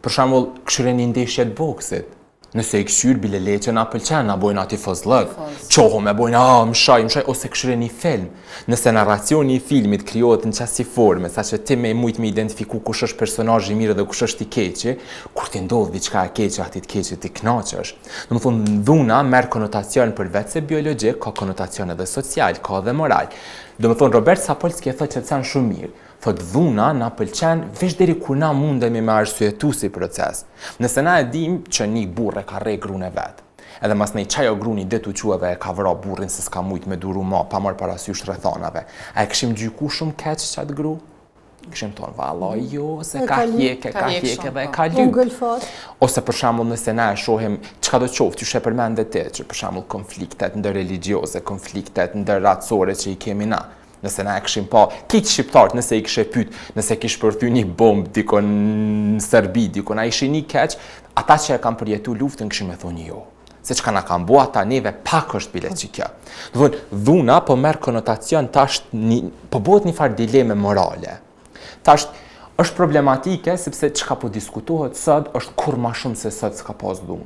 Për shembull, kqyre një ndeshje të boksit. Nëse i kqyr bile le që na pëlqen, na bojna tifozllëk. Çohëm e bojna, ah, më shaj, më shaj, ose kqyre një film. Nëse narracioni i filmit krijohet në qasi forme, saqë ti me mujt me identifiku kush është personazhi i mirë dhe kush është i keqi, kur ti ndodh diçka e keqe atij të keqit ti kënaqesh. Domethonë, dhuna merr konotacion përveç se biologjik, ka konotacion edhe social, ka edhe moral. Domethonë, Robert Sapolsky e thotë qët sen shumë mirë. Thot dhuna na pëlqen veç deri kur na mundemi me arsyetu si proces. Nëse na e dim që një burrë e ka rreh grun e vet, edhe masnej qajo gru një ditë u çu edhe e ka vra burrin se s'ka mujt me duru ma pa marrë parasysh rrethanave, a e kishim gjyku shumë keq qat gru? Kishim thonë, valla, jo, se ka hjek, ka hjek edhe e ka lyp. Ose për shembull nëse na e shohim çka do qoftë, qysh e përmende ti, që për shembull konfliktet ndërreligjioze, konfliktet ndërracore që i kemi na. Nëse na e kishim pa, krejt shqiptarët nëse i kishe pyet, nëse kish shpërthy një bombë dikun në Serbi, dikun a ishin ni keq, ata që e kanë përjetu luftën kishin me thonë jo. Se çka na kanë bo ata neve pak është bile që kjo. Domethonë, dhuna po merr konotacion tash një, po bëhet një farë dileme morale. Tash është problematike sepse çka po diskutohet sot është kurrë ma shumë se sot s'ka pas dhunë.